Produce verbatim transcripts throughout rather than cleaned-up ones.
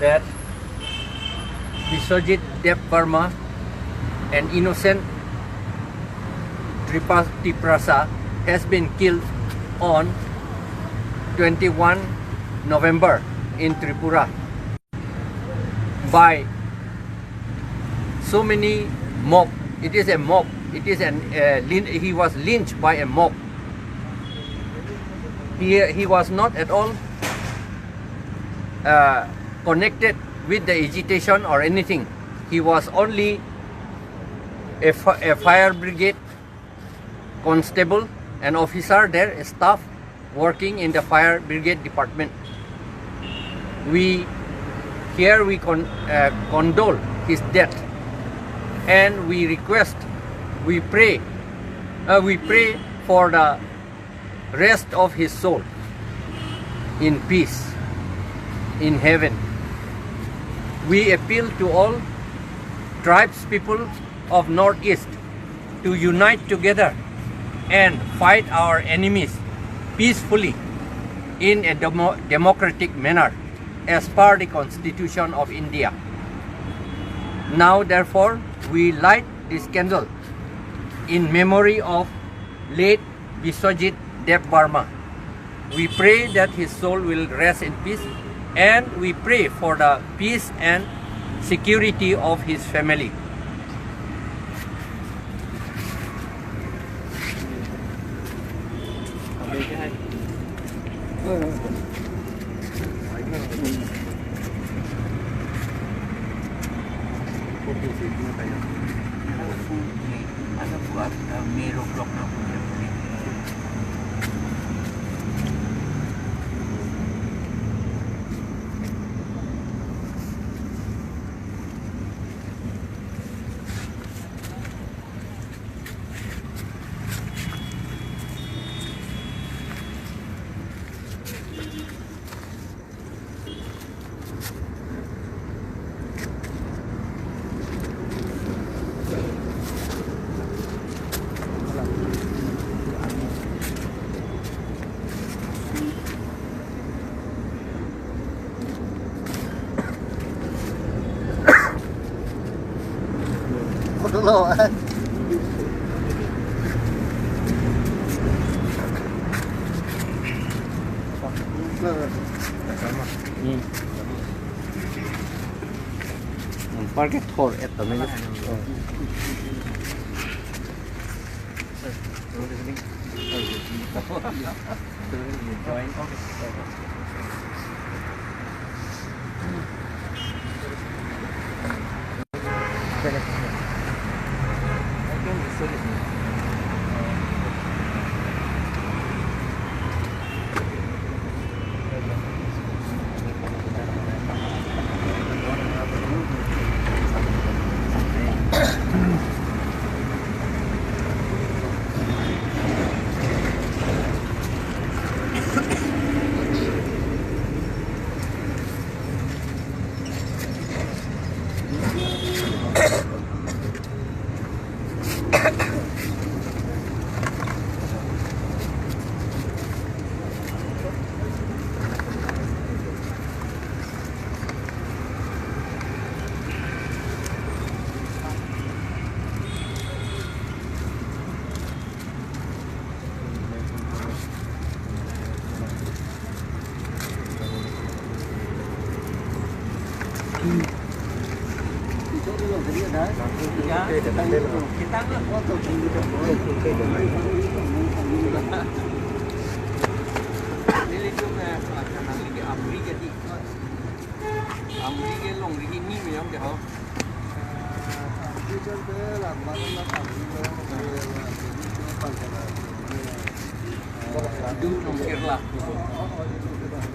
that Biswajit Debbarma, an innocent Tripa-, Tiprasa, has been killed on twenty-one November in Tripura by so many mob. It is a mob. It is an, uh, lyn-, he was lynched by a mob. He, he was not at all, uh, connected with the agitation or anything. He was only a fi-, a fire brigade constable, an officer there, a staff working in the fire brigade department. We, here we con-, uh, condole his death, and we request, we pray, uh, we pray for the rest of his soul in peace in heaven. We appeal to all tribes people of Northeast to unite together and fight our enemies peacefully in a demo-, democratic manner as per the Constitution of India. Now, therefore, we light this candle in memory of late Biswajit Debbarma. We pray that his soul will rest in peace, and we pray for the peace and security of his family. Hmm. Parke thor et ta nang.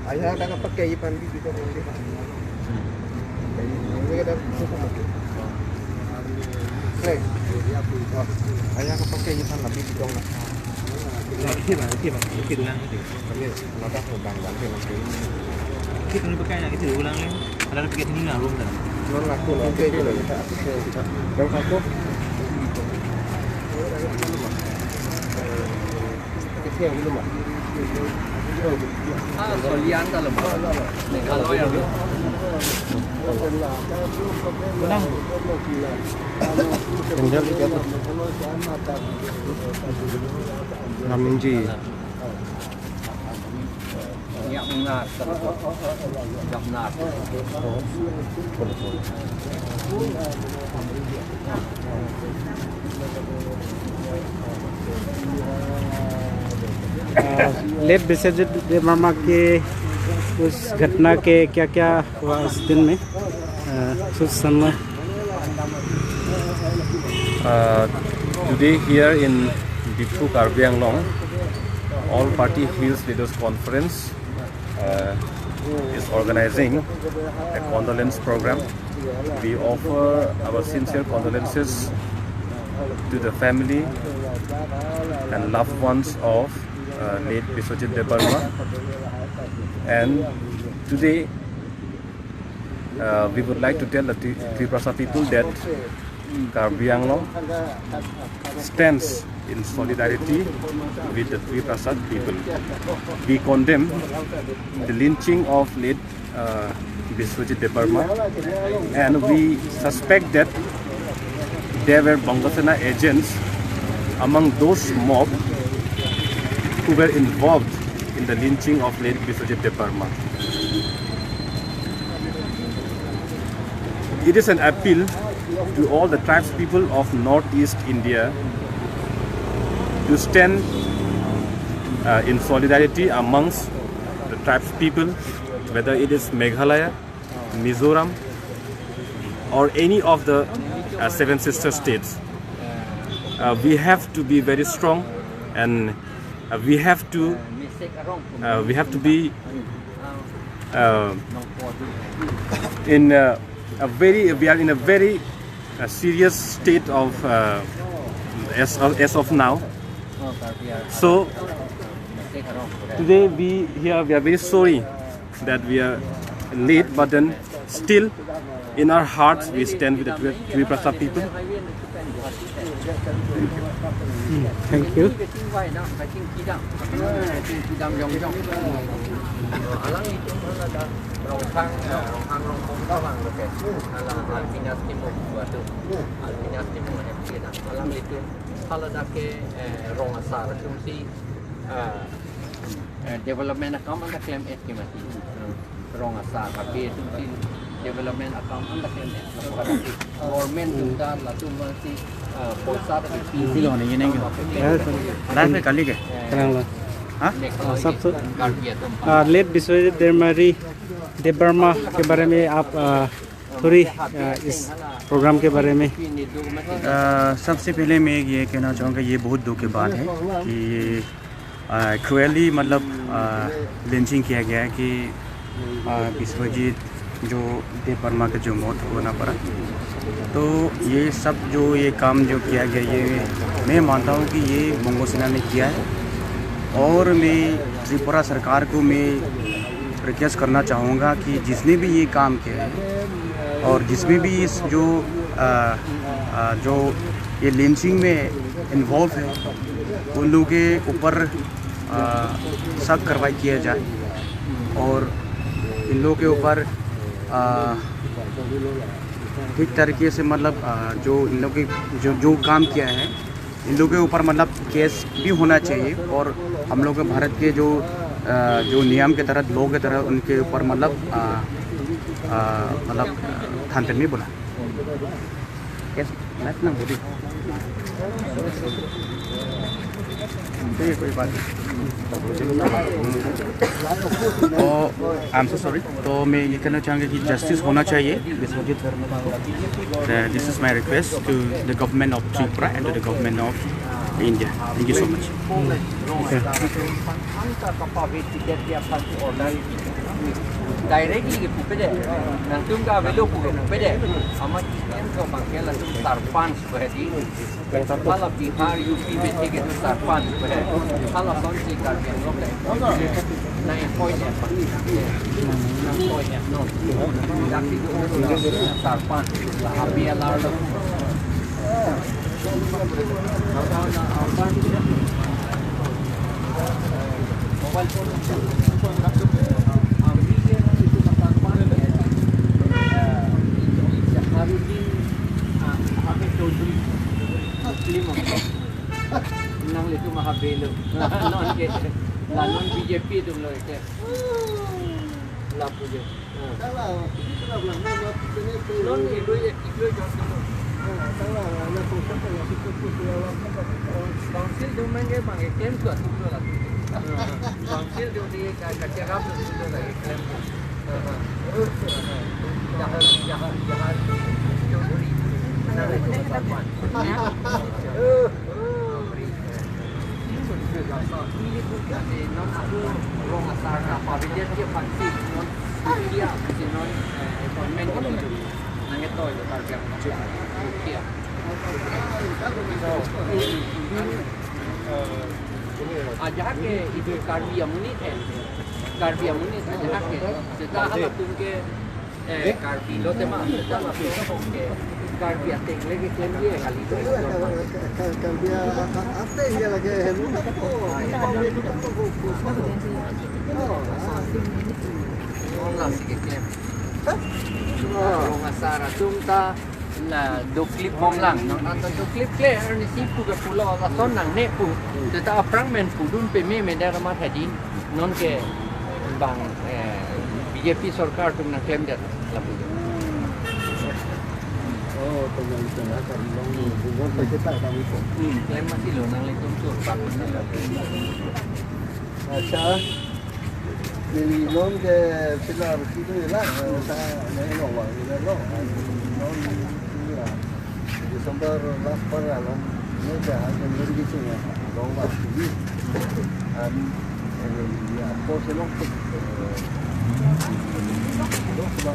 Ayah ada pakai ipan di bidang. Ini ada cukup. Nih. Ayah pakai ipan lebih bidang. Oke, Bang. Oke, Bang. Oke, ulang. Oke. Kita ni pakai yang kita ulang ni. Ada pakai sini nggak, belum dah. Non laku, non ke, ke, ke. Yang satu. Kecil dulu, Mak. Ah, solian kalau mau. Nih, kalau yang Tinggal di atas. Namji. Late Biswajit Debbarma के उस घटना के क्या क्या हुआ इस दिन में, अ, कुछ समय? Uh, today here in Diphu, Karbi Anglong, All Party Hills Leaders Conference uh, is organizing a condolence program. We offer our sincere condolences to the family and loved ones of uh, late Biswajit Debbarma. And today, uh, we would like to tell the Tri- Tiprasa people that Karbi Anglong stands in solidarity with the Tiprasa people. We condemn the lynching of late uh, Biswajit Debbarma, and we suspect that there were Bongo Sena agents among those mob who were involved in the lynching of late Biswajit Debbarma. It is an appeal to all the tribes people of Northeast India to stand uh, in solidarity amongst the tribes people, whether it is Meghalaya, Mizoram, or any of the uh, seven sister states. Uh, we have to be very strong, and uh, we have to uh, we have to be uh, in uh, a very we are in a very uh, serious state of uh, as of, as of now. So today we here we are very sorry that we are late, but then still in our hearts we stand with the Tri- Tiprasa people. Thank you. Alangtum hala da Ronghang, Ronghang Ronghang Ronghang lo ke. Hala Alpinas Timung buat tu. Alpinas Timung yang kita. Alanglitum hala da ke eh, rong asar atumsi eh, eh, development akam anta klem-et ke mati. Rong asar kaki atumsi development akam anta klem-et. Government atum ta latum mati eh, poisa ta pi. Live है कल ही के? Kenang lo. हाँ? Ah, sab se- Karbi atum. Ah, late Biswajit Debbarma, Debbarma के बारे में आप आ, थोड़ी आ, इस प्रोग्राम के बारे में। आ, सबसे पहले मैं ये कहना चाहूँगा, ये बहुत दुख की बात है कि ये क्रूअली मतलब लिंचिंग किया गया है कि आ, बिस्वजीत जो देबबर्मा का जो मौत होना पड़ा। तो ये सब जो ये काम जो किया गया, ये मैं मानता हूँ कि ये बोंगो सेना ने किया है। और मैं त्रिपुरा सरकार को मैं रिक्वेस्ट करना चाहूँगा कि जिसने भी ये काम किया है और जिसमें भी इस जो आ, आ, जो ये लिंचिंग में इन्वॉल्व है, उन लोगों के ऊपर आ, सख्त कार्रवाई किया जाए और इन लोगों के ऊपर आ, ठीक तरीके से मतलब आ, जो इन लोग के जो जो काम किया है, इन लोगों के ऊपर मतलब केस भी होना चाहिए और हम लोग के भारत के जो आ, जो नियम के तहत, लॉ के तहत उनके ऊपर मतलब आ, आ, मतलब थानते में बोला। Yes, मैं इतना बोली। ठीक है, कोई बात नहीं। तो आई एम सो सॉरी। तो मैं ये कहना चाहूँगा कि जस्टिस होना चाहिए विश्वजीत वर्मा को। Uh, this is my request to the government of Tripura and to the government of India. Thank you so much. Anta kapave tiket dia aphan order directly ke pupede. Nangtum ka avelo pu pupede. Ama tiket ko bangke latum sarpanch pedi. Hala Bihar, U P bete ke sarpanch pedi. Hala son si Karbi Anglong le. Nai point ya. Nai point ya. No. Daki sarpanch. La api alar lo. Habelo. Non ke, la non B J P atum lo ke. Lapu je. Non ilu, ilu jok dulu. Council atum abang ke claim tu atum lo la. Council atum di ka, ka check up tu lo la claim. Jahar, Jahar, Jahar Chaudhary. Ajahak ke itum Karbi amonit eh. Karbi amonit ajahak ke. Seta halatum ke, eh, Karbi lo tema, seta halatum ke Karbi ateng le ke claim ye kali. Kar-, Karbi a-, a-, ateng ye lagi henu. Oh, lasi ke claim. Rong Asar atum ta la doklip bomlang, non anta doklip kle, arnisi pu ke pulo, lason nangne pu. Seta aphrang men pudun peme me der amat hedi, non ke bang, eh, B J P sorkar atum nangklem det lapu. Oh, teman-teman, kan long, bukan kita kami kok. Hmm, claim masih lo, nanglitum sur pak. Acha. Neli non ke pilar kitu la, eh, sa, ne lo wa, ne lo. Non la. December last para la. Ne ka, ne neli kitu ya. Lo wa sini. An, eh, ya, po se lo. Lo, coba,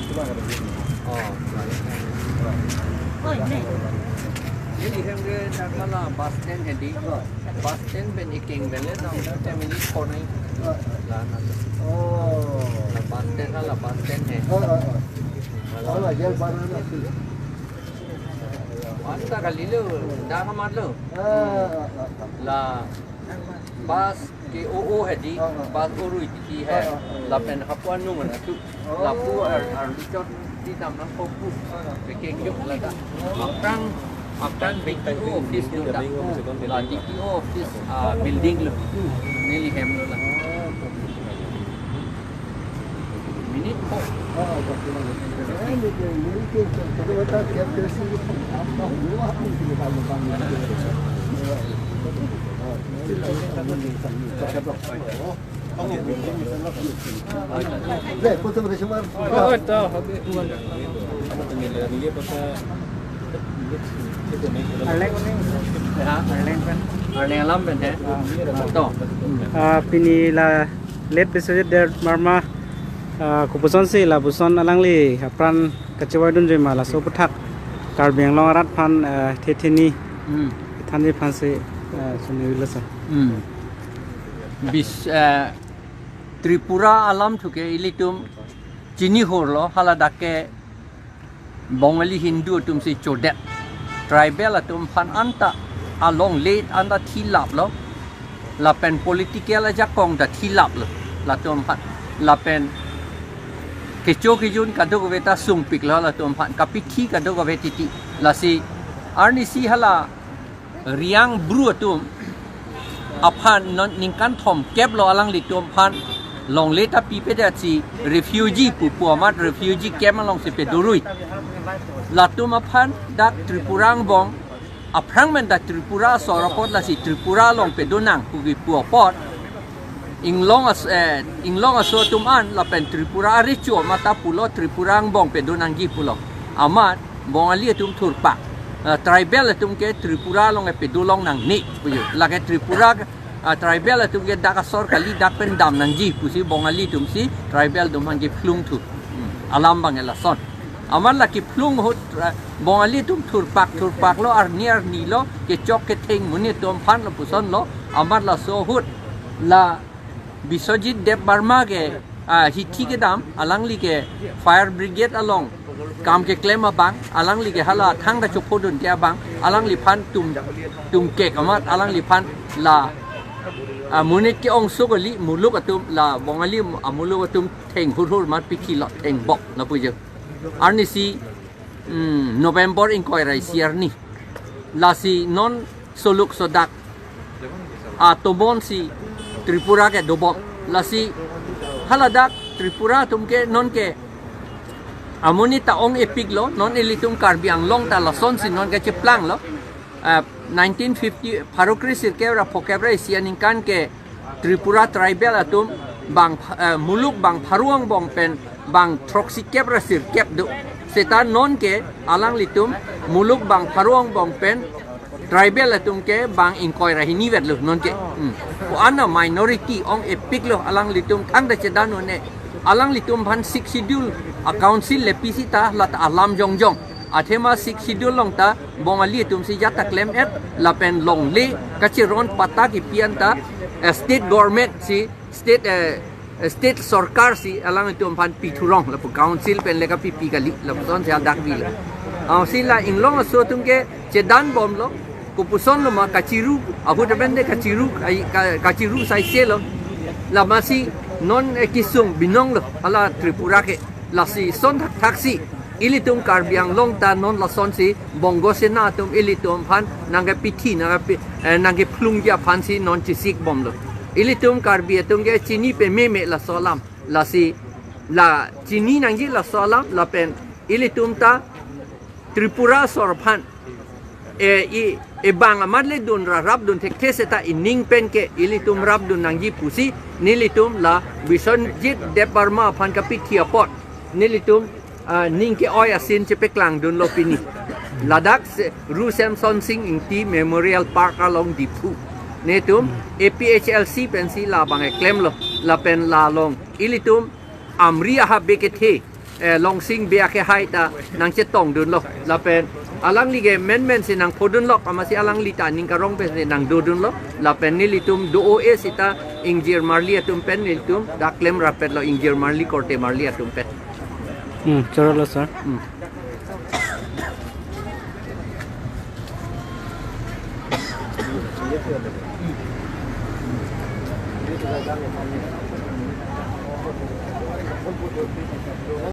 coba ada. Oh. Oi, ne. Neli hem ke dak la bus stand hedi. Bus stand pen ikeng pen le dam, ten minute ko nai. La na. Oh. La bus stand, la bus stand he. Oh, oh, oh. La. Oh, la jail bar na. Anta kali lo, dak amat lo. Ah, ah, ah, ah. La bus ke o o hedi, ah, ah, bus orui titi he. Ah, ah, ah. Lapen hapu anung na tu. Lapu ar, arlichot ti dam nangkok pu. Pekeng juk lada. Aphrang, aphrang D T O office do dak pu. La D T O office, ah, building lo. Neli hem lo la. Minute ko. Oh, to, hobi. Arleng kuning. Ha? Arleng kan? Arleng alam pen he? To. Ah, pini la late Biswajit Debbarma, ah, kopuson si lapuson alangli apran kachewaidun joi ma laso aputhak Karbi Anglong arat aphan, ah, thetheni. Hmm. Thanji aphan si, ah, suni lo sa. Hmm. Bis, eh, Tripura alamthu ke ilitum chinihor lo, hala dak ke Bongali Hindu atum si chodet. Tribal atum aphan anta alongle anta thilap lo. Lapen political ajakong ta thilap lo. Latum aphan. Lapen kecho kejun kadokave ta sungpik lo latum aphan. Kapithi kadokave titi. Lasi arnisi hala Reang Bru atum aphan non ningkan thomkep lo alanglitum aphan longle ta pipedet si refugee pu pu amat refugee camp along si pedorui. Latum aphan dak Tripura angbong aphrang men dak Tripura asor apot lasi Tripura along pedonang pu kipu apot. Inglong as-, eh, Inglong aso atum an lapen Tripura arecho amat ta pulo Tripura angbong pedonangji pulo. Amat Bongali atum thurpak. Eh, tribal atum ke Tripura along pedolong nangne pujo. Lake Tripura, eh, tribal atum ke dak asor kali dak pen damnangji pusi Bongali atum si tribal atum aphan kephlung thu. Hmm. Alam abang lason. Amat la kephlung ahut, eh, Bongali atum thurpak thurpak lo arni arni lo kechok ketheng monit atum aphan lapuson lo amat laso ahut la Biswajit Debbarma ke, ah, hithi kedam, alangli ke fire brigade along kam keklem abang, alangli ke hala thangta chophodunde abang, alangliphan tum, tum kek amat, alangliphan la, ah, monit ke-ongso kali, muluk atum, la Bongali amuluk atum theng hurhur amat pithi lo theng bok lapujo. Arnisi, hmm, November ingkoi ra isi arni. Lasi non soluk sodak atomon si Tripura ke dobom. Lasi haladak Tripura atum ke non ke amonit ta ong-epiklo, non ilitum Karbi Anglong ta lasonsi non kacheplanglo. Ah, nineteen fifty, pharo kre sirkep ra phokep ra isi aningkan ke Tripura tribal atum bang, eh, muluk bang pharo angbong pen bang throksikep ra sirkep do. Seta non ke alanglitum muluk bang pharo angbong pen tribal atum ke bang ingkoi ra hini vetlo non ke. Hmm. Ko-an a minority ong-epiklo, alanglitum thangta chedan un-e. Alanglitum aphan Sixth Schedule a council le pi seta lata alam jongjong. Athema Sixth Schedule along ta Bongali atum si jat ta klem-et lapen longle kacheron patta kipi an ta, eh, state government si, state, eh, state sorkar si alanglitum aphan pi thurong, lapu council pen le kapipi kali, lapusonsi hadak bilo. Amatsi la inglong aso atum ke chedan bomlo, kopuson lo ma kachiru, ahut pen de kachiru, ai, ka-, kachiru saiselo. Lamatsi non, eh, kesung binonglo hala Tripura ke. Lasi son thakthaksi ilitum Karbi Anglong ta non lasonsi Bongo Sena atum ilitum aphan nangkepithi, nangkepi-, eh, nangkephlungji aphansi non chesik bomlo. Ilitum Karbi atum ke chini pememe laso alam. Lasi la chini nangji laso alam lapen ilitum ta Tripura asor aphan, eh, i, ebang amat le dun ra rapdun thekthe seta ining pen ke ilitum rapdun nangji pusi nelitum la Biswajit Debbarma aphan kapithi apot nelitum, ah, ning ke-oi asin chepeklang dunlo pini. Ladak se Ru Semson Sing Ingti Memorial Park along Diphu. Netum A P H L C pensi labang keklemlo, lapen la along ilitum Amri ahabe kethe, eh, Longsing Bey akehai ta nangchetong dunlo. Lapen alangli ke menmen si nangpho dunlo, amatsi alangli ta ning karong pensi nangdo dunlo. Lapen nelitum do-o-e seta ingjir marli atum pen nelitum dak klem rapetlo, ingjir marli korte marli atum pen. Hmm, chorolo, sir. Hmm.